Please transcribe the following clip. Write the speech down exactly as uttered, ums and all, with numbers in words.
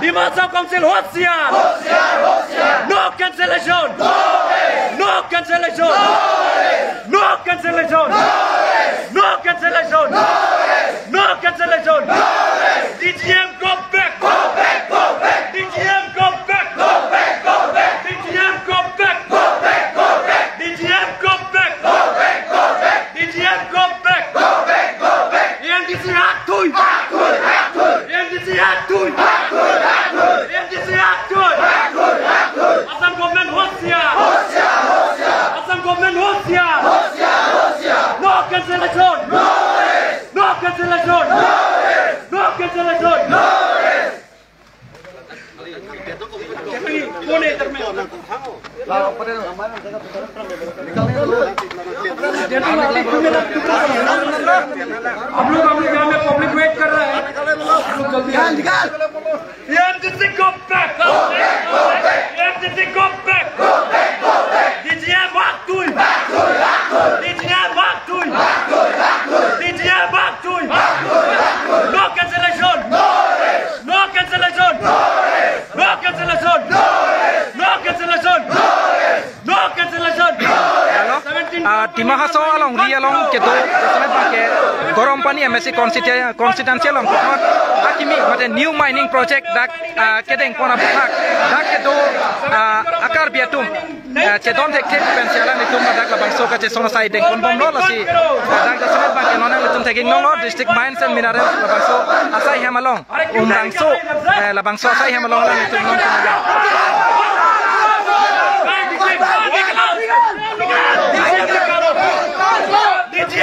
Dima Hasao Council होशियार। होशियार, होशियार। No cancellation। No rest। No cancellation। No rest। No cancellation। No rest। No cancellation। No rest। No cancellation। No rest। D G M go back। Go back, go back। D G M go back। Go back, go back। D G M go back। Go back, go back। D G M go back। Go back, go back। D G M go back। Go back, go back। A M D C হাত তুই। হাত তুই, হাত তুই। A M D C হাত তুই। হাত তুই, হাত তুই। A M D C হাত তুই। হাত তুই, হাত তুই। Assam government होशियार। होशियार, होशियार। Assam government होशियार। होशियार, होशियार। No cancellation। No rest। No cancellation। No rest। No cancellation। No rest। आप लोग, हम लोग यहाँ पे पब्लिक वेट कर रहा है। आप लोग जल्दी आओ। A M D C go back। A M D C go back। D G M हात তুই। D G M হাত তুই। D G M হাত তুই। No cancellation। No cancellation। No cancellation। No cancellation। No cancellation। Hello. Seventeen Ah, Dima Hasao alongri along kedo, jasemet abangke Garampani M A C constitu-, constituency along hakimi mate new mining project dak, ah, kedengpon aputhak dak kedo, ah, a-Karbi atum, ah, chedon thekthe pensi alanglitum dak labangso kachesong asai dengponbomlo lasi, ah, dak jasemet abangke non nanglitum theklonglo District Mines and Minerals labangso asai hem along, Umrangso, eh, labangso asai hem along alanglitum non